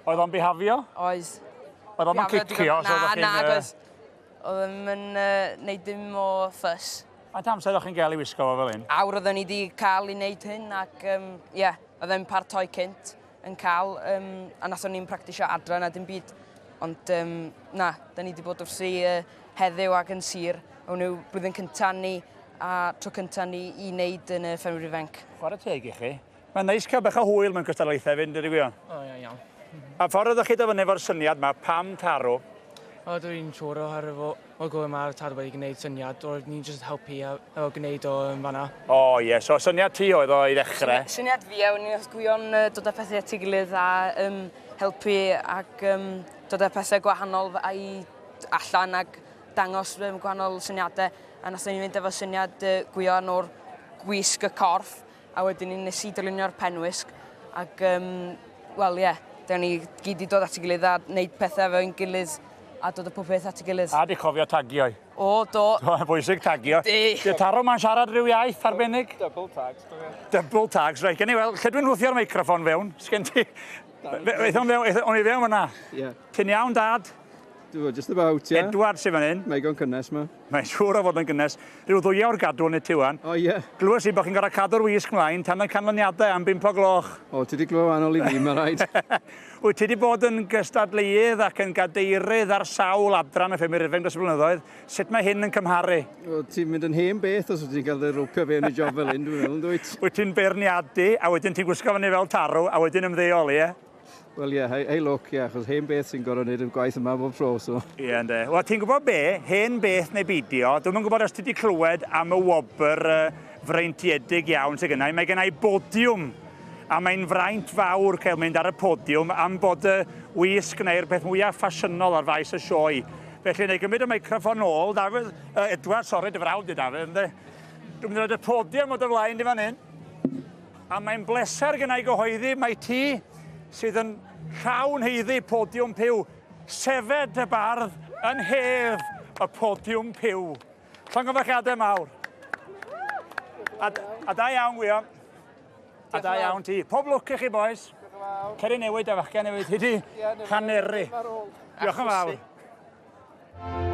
Oedd o'n bihafio? Oedd. Oedd o'n cicio? Na, na, oedd. Oedd o'n mynd neud dim o ffys. Faint amser o'ch chi'n gael i wisgo fo fel hyn? Awr oedden ni wedi cael i wneud hyn ac ie, um, yeah, oedd e'n paratoi cynt yn cael, um, a nathon ni'n practisio adra na dim byd. Ond um, na, da ni wedi bod wrthi uh, heddiw ac yn sir. Hwn yw blwyddyn cyntaf ni a tro cyntaf ni i wneud yn y ffermwyr ifanc. Chwarae teg i chi. Mae'n neis cael bach o hwyl mewn cystadlaethau hefyd, yn dydi Gwion? O, ie, iawn. A ffordd oeddech chi dod fyny efo'r syniad 'ma, pam tarw? O, dwi'n siŵr oherwydd fo, o gofio mae'r tad wedi gwneud syniad, roedd ni'n jyst helpu efo gwneud o yn fanna. O ie, so syniad ti oedd o i ddechrau? Syniad fi, a o'n i'n wrth Gwion dod â pethau at ei gilydd a um, helpu ac um, dod â pethau gwahanol i allan ac dangos um, gwahanol syniadau. A nathon ni fynd efo syniad uh, Gwion o'r gwisg y corff A wedyn ni nes i dylunio'r penwisg ac yym wel ie, da ni gyd 'di dod at ei gilydd a neud pethe efo'n gilydd a dod â pob peth at ei gilydd. A 'di cofio tagio i. O do. Mae'n bwysig tagio. Yndi. Di'r taro 'ma'n siarad rhyw iaith arbennig? Double tags, cofio. Double tags, reit, gen i weld, lle dwi'n wthio'r meicroffon fewn? Sgen ti... Eith o'n fewn, eith o'n i fewn fyna. Ie. Ti'n iawn, Dad? Dwi just about, ie. Edward sy'n fan hyn. Mae egon cynnes ma. Mae'n siŵr o fod yn gynnes. Rhyw ddwy awr gadw yn y ti wan. O ie. Glywes i bod chi'n gorfod cadw'r wisg mlaen tan y canlyniadau am bump o gloch. O, ti 'di glywed wahanol i fi, mae rhaid. Wyt ti 'di bod yn gystadleuydd ac yn gadeirydd ar sawl adran y Ffermwyr Ifanc dros y blynyddoedd. Sut mae hyn yn cymharu? O, ti'n mynd yn hen beth os wyt ti'n cael dy ropio fewn i job fel hyn, dwi'n meddwl, dwyt? Wyt ti'n beirniadu a wedyn ti'n gwisgo fyny fel tarw a wedyn ymddeol, ie? Wel ie, hei, hei lwc, ie, achos hen beth sy'n gorfod wneud y gwaith yma bob tro, so. Ie, ynde. Wel, ti'n gwybod be, hen beth neu beidio, dwi'm yn gwybod os ti 'di clywed am y wobr uh, freintiedig iawn sydd gennau. Mae gennau bodiwm, a mae'n fraint fawr cael mynd ar y podiwm am bod y wisg neu'r peth mwyaf ffasiynol ar faes y sioe. Felly, neu gymryd y meicroffon nôl, Dafydd, uh, Edward, sori, dy frawd di Dafydd, ynddi? Dwi'n mynd i roed y podiwm o dy flaen di fan hyn. A mae'n bleser gynna i gyhoeddi mai ti sydd yn llawn haeddu podiwm piw. Sefed y bardd yn hedd y podiwm piw. Llongyfarchiadau mawr. A, a da iawn, Gwion. A da iawn ti. Pob lwc i chi, boys. Cer i newid a fachgen newid. Hi di haneru. Diolch yn fawr.